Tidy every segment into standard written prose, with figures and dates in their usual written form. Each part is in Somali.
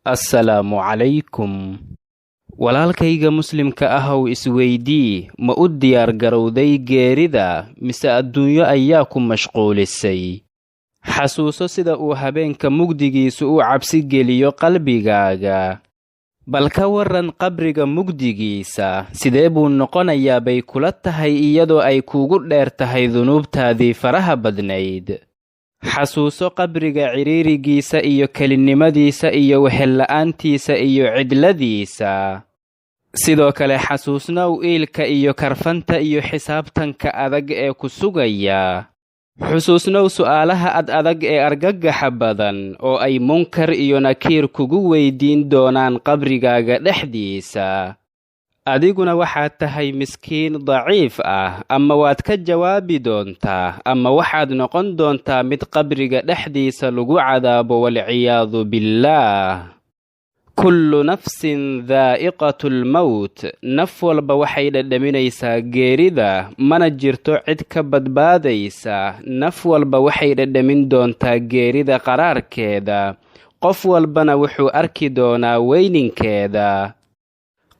Assalaamu calaykum. Walaalkayga muslimka ahow, isweydii, ma u diyaar garowday geerida mise adduunyo ayaa ku mashquulisay? Xasuuso sida uu habeenka mugdigiisu u cabsi geliyo qalbigaaga. Bal ka warran qabriga mugdigiisa, sidee buu noqonayaa bay kula tahay iyadoo ay kuugu dheer tahay dunuubtaadii faraha badnayd? Xasuuso qabriga ciriirigiisa iyo kelinimadiisa iyo wehella'aantiisa iyo cidladiisa. Sidoo kale xasuusnow iilka iyo karfanta iyo xisaabtanka adag ee ku sugaya. Xusuusnow su'aalaha ad adag ee argagaxa badan oo ay Munkar iyo Nakiir kugu weydiin doonaan qabrigaaga dhexdiisa. Adiguna waxaad tahay miskiin daciif ah, ama waad ka jawaabi doontaa ama waxaad noqon doontaa mid qabriga dhexdiisa lagu cadaabo, walciyaadu billaah. Kullu nafsin daa'iqatu lmowt, naf walba waxay dhadhaminaysaa geerida, mana jirto cid ka badbaadaysa. Naf walba waxay dhadhamin doontaa geerida qaraarkeeda, qof walbana wuxuu arki doonaa weyninkeeda.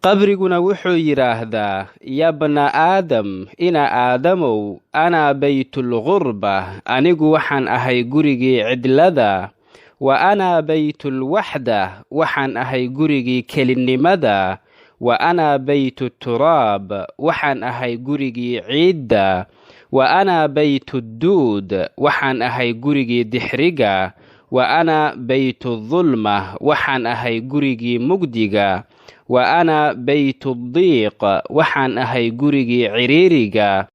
Qabriguna wuxuu yidhaahdaa: "Ya bna Aadam, ina Aadamow, anaa baytulgurba, anigu waxaan ahay gurigii cidlada, wa anaa baytulwaxda, waxaan ahay gurigii kelinnimada, wa anaa baytuturaab, waxaan ahay gurigii ciidda, wa anaa baytudduud, waxaan ahay gurigii dixriga, wa anaa baytudulma, waxaan ahay gurigii mugdiga, wa anaa baytudiiq, waxaan ahay gurigii ciriiriga.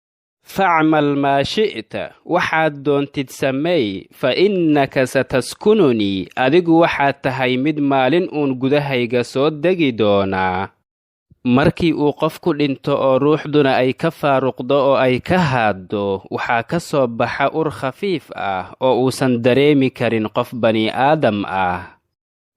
Facmal maa shi'ta, waxaad doontid sameey, fa innaka sataskununii, adigu waxaad tahay mid maalin uun gudahayga soo degi doonaa." Markii uu qofku dhinto oo ruuxduna ay ka faaruqdo oo ay ka haaddo, waxaa ka soo baxa ur khafiif ah oo uusan dareemi karin qof bani aadam ah.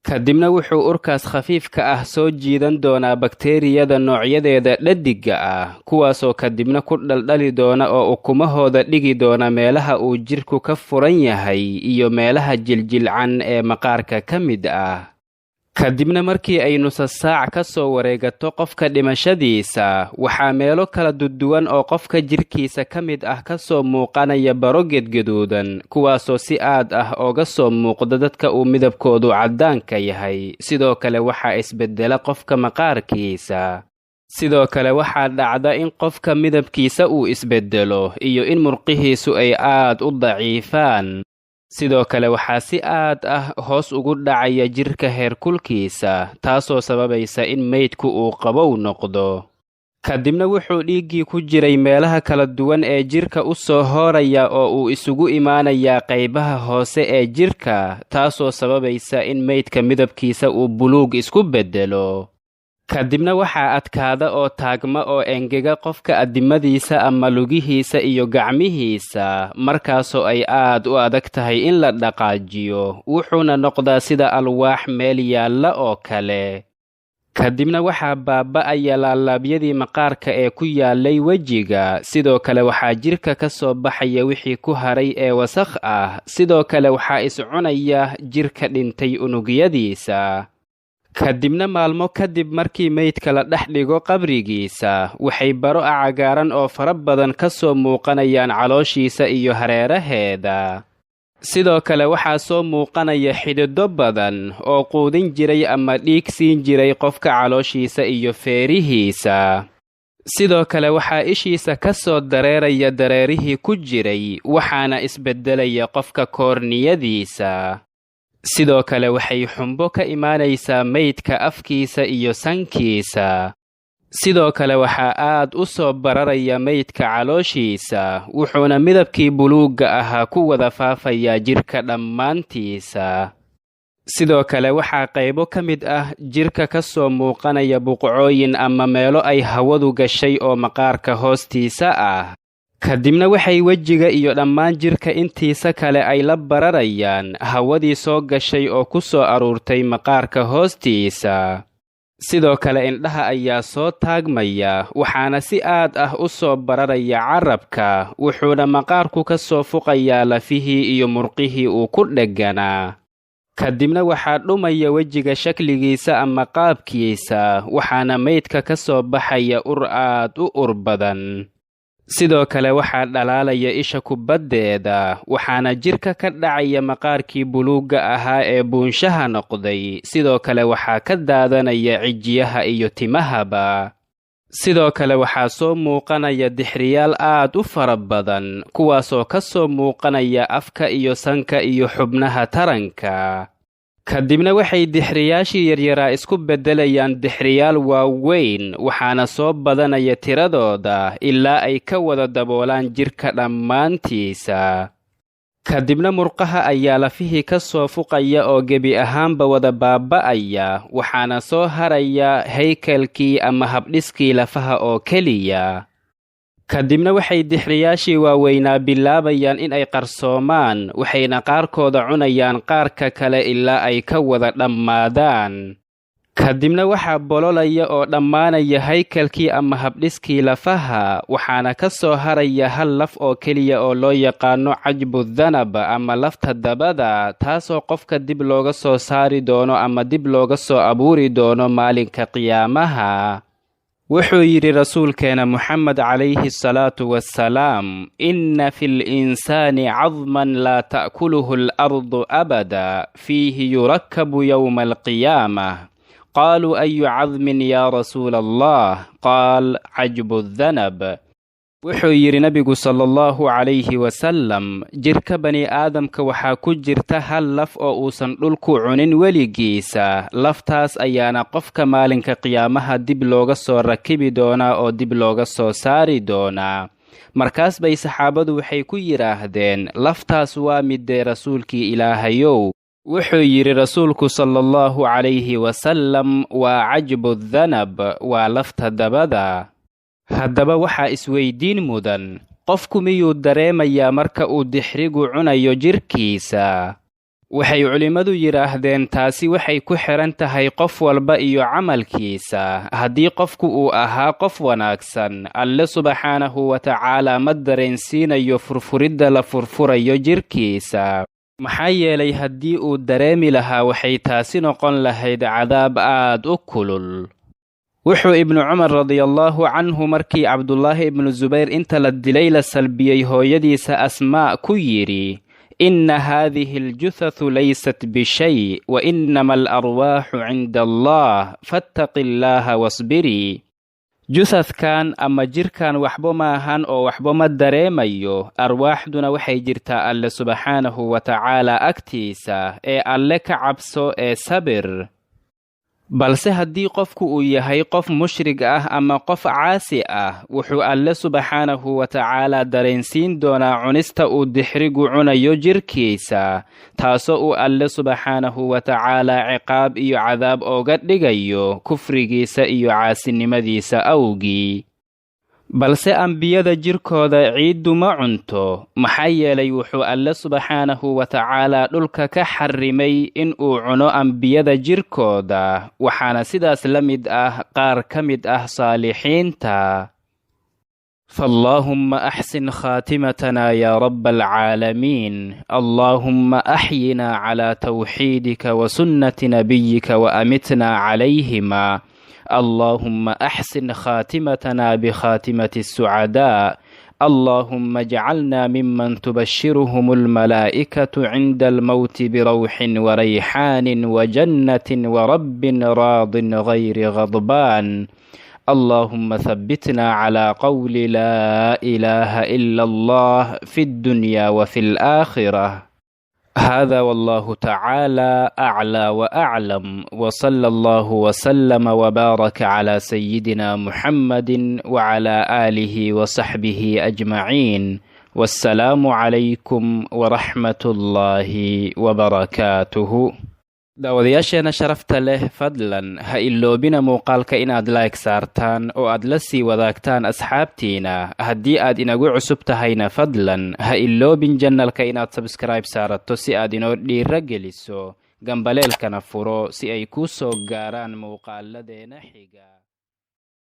Kadibna wuxuu urkaas khafiifka ah soo jiidan doonaa bakteeriyada noocyadeeda dhaddigga ah, kuwaasoo kadibna ku dhaldhali doona oo ukumahooda dhigi doona meelaha uu jidhku ka furan yahay iyo meelaha jiljilcan ee maqaarka ka mid ah. Kadibna markii ay nusa saac ka soo wareegato qofka dhimashadiisa, waxaa meelo kala duduwan oo qofka jidhkiisa ka mid ah ka soo muuqanaya baro gedgaduudan, kuwaasoo si aad ah ooga soo muuqda dadka uu midabkoodu caddaanka yahay. Sidoo kale waxaa isbeddela qofka maqaarkiisa. Sidoo kale waxaa dhacda in qofka midabkiisa uu isbeddelo iyo in murqihiisu ay aad u daciifaan. Sidoo kale waxaa si aad ah hoos ugu dhacaya jidhka heerkulkiisa, taasoo sababaysa in meydku uu qabow noqdo. Kadibna wuxuu dhiiggii ku jiray meelaha kala duwan ee jidhka u soo hooraya oo uu isugu imaanayaa qaybaha hoose ee jidhka, taasoo sababaysa in meydka midabkiisa uu buluug isku beddelo. Kadibna waxaa adkaada oo taagma oo engega qofka addimadiisa ama lugihiisa iyo gacmihiisa, markaasoo ay aad u adag tahay in la dhaqaajiyo, wuxuuna noqdaa sida alwaax meel yaalla oo kale. Kadibna waxaa baaba'aya laalaabyadii maqaarka ee ku yaallay wejiga. Sidoo kale waxaa jidhka ka soo baxaya wixii ku haray ee wasakh ah. Sidoo kale waxaa iscunaya jidhka dhintay unugyadiisa. Kadibna maalmo kadib markii meydka la dhex dhigo qabrigiisa, waxay baro cagaaran oo fara badan ka soo muuqanayaan calooshiisa iyo hareeraheeda. Sidoo kale waxaa soo muuqanaya xididdo badan oo quudin jiray ama dhiig siin jiray qofka calooshiisa iyo feerihiisa. Sidoo kale waxaa ishiisa ka soo dareeraya dareerihii ku jiray, waxaana isbeddelaya qofka koorniyadiisa. Sidoo kale waxay xumbo ka imaanaysaa meydka afkiisa iyo sankiisa. Sidoo kale waxaa aad u soo bararaya meydka calooshiisa, wuxuuna midabkii buluugga ahaa ku wada faafayaa jidhka dhammaantiisa. Sidoo kale waxaa qaybo ka mid ah jidhka ka soo muuqanaya buqcooyin ama meelo ay hawadu gashay oo maqaarka hoostiisa ah. Kadibna waxay wejiga iyo dhammaan jidhka intiisa kale ay la bararayaan hawadii soo gashay oo ku soo aruurtay maqaarka hoostiisa. Sidoo kale indhaha ayaa soo taagmaya, waxaana si aad ah u soo bararaya carrabka, wuxuuna maqaarku ka soo fuqayaa lafihii iyo murqihii uu ku dhegganaa. Kadibna waxaa dhumaya wejiga shakligiisa ama qaabkiisa, waxaana meydka ka soo baxaya ur aad u ur badan. Sidoo kale waxaa dhalaalaya isha kubaddeeda, waxaana jirka ka dhacaya maqaarkii buluugga ahaa ee buunshaha noqday. Sidoo kale waxaa ka daadanaya cijiyaha iyo timahaba. Sidoo kale waxaa soo muuqanaya dixriyaal aad u fara badan, kuwaasoo ka soo muuqanaya afka iyo sanka iyo xubnaha taranka. Kadibna waxay dixriyaashii yaryaraa isku beddelayaan dixriyaal waaweyn, waxaana soo badanaya tiradooda ilaa ay ka wada daboolaan jirka dhammaantiisa. Kadibna murqaha ayaa lafihii ka soo fuqaya oo gebi ahaanba wada baaba'aya, waxaana soo haraya haykalkii ama habdhiskii lafaha oo keliya. Kadibna waxay dixriyaashii waaweynaa bilaabayaan in ay qarsoomaan, waxayna qaarkooda cunayaan qaarka kale ilaa ay ka wada dhammaadaan. Kadibna waxaa bololaya oo dhammaanaya haykalkii ama habdhiskii lafaha, waxaana ka soo haraya hal laf oo keliya oo loo yaqaano cajbu dhanab ama lafta dabada, taasoo qofka dib looga soo saari doono ama dib looga soo abuuri doono maalinka qiyaamaha. Wuxuu yidhi rasuulkeena Muxamed calayhi salaatu wassalaam: "Inna fi linsaani cadman laa ta'kuluhu alardu abada, fiihi yurakabu yowma alqiyaamah. Qaaluu: ayu cadmin yaa rasuula Allah? Qaal: cajbu dhanab." Wuxuu yidhi nabigu sala Allahu calayhi wasalam: jirka bani aadamka waxaa ku jirta hal laf oo uusan dhulku cunin weligiisa. Laftaas ayaana qofka maalinka qiyaamaha dib looga soo rakibi doonaa oo dib looga soo saari doonaa. Markaas bay saxaabadu waxay ku yidhaahdeen: "Laftaas waa midee, rasuulkii Ilaahayow?" Wuxuu yidhi rasuulku sala Allahu calayhi wasalam: "Waa cajbu dhanab, waa lafta dabada." Haddaba waxaa isweydiin mudan: qofku miyuu dareemayaa marka uu dixrigu cunayo jirkiisa? Waxay culimmadu yidhaahdeen taasi waxay ku xidhan tahay qof walba iyo camalkiisa. Haddii qofku uu ahaa qof wanaagsan, Alle subxaanahu wa tacaala ma dareensiinayo furfuridda la furfurayo jirkiisa, maxaa yeelay haddii uu dareemi lahaa waxay taasi noqon lahayd cadaab aad u kulul. Wuxuu Ibnu Cumar radiallahu canhu, markii Cabdulaahi ibnu Zubayr inta la dilay la salbiyey hooyadiisa Asmaa, ku yidhi: "Inna haadihi aljuthathu laysat bishay, wa innama alarwaaxu cinda Allah, fattaqi illaaha wasbirii." Juthadkan ama jirkan waxba maahan oo waxba ma dareemayo, arwaaxduna waxay jirtaa Alle subxaanahu wa tacaala agtiisa, ee Alle ka cabso ee sabir. Balse haddii qofku uu yahay qof mushrig ah ama qof caasi ah, wuxuu Alle subxaanahu wa tacaala dareensiin doonaa cunista uu dixrigu cunayo jirkiisa, taasoo uu Alle subxaanahu wa tacaala ciqaab iyo cadaab ooga dhigayo kufrigiisa iyo caasinimadiisa awgii. Balse ambiyada jirkooda ciiddu ma cunto, maxaa yeelay wuxuu Alle subxaanahu wa tacaala dhulka ka xarrimay in uu cuno ambiyada jirkooda, waxaana sidaas la mid ah qaar ka mid ah saalixiinta. فاللهم احسن خاتمتنا يا رب العالمين. اللهم احينا على توحيدك وسنه نبيك وامتنا عليهما. اللهم احسن خاتمتنا بخاتمه السعداء. اللهم اجعلنا ممن تبشرهم الملائكه عند الموت بروح وريحان وجنه ورب راض غير غضبان. اللهم ثبتنا على قول لا اله الا الله في الدنيا وفي الاخره. هذا والله تعالى اعلى واعلم، وصلى الله وسلم وبارك على سيدنا محمد وعلى اله وصحبه اجمعين، والسلام عليكم ورحمه الله وبركاته. Daawadayaasheena sharafta leh, fadlan ha iloobina muuqaalka inaad like saartaan oo aad la sii wadaagtaan asxaabtiina. Haddii aad inagu cusub tahayna, fadlan ha iloobin channelka inaad subscribe saarato si aad inoo dhiiro geliso, gambaleelkana furo si ay kuu soo gaaraan muuqaaladeena xiga.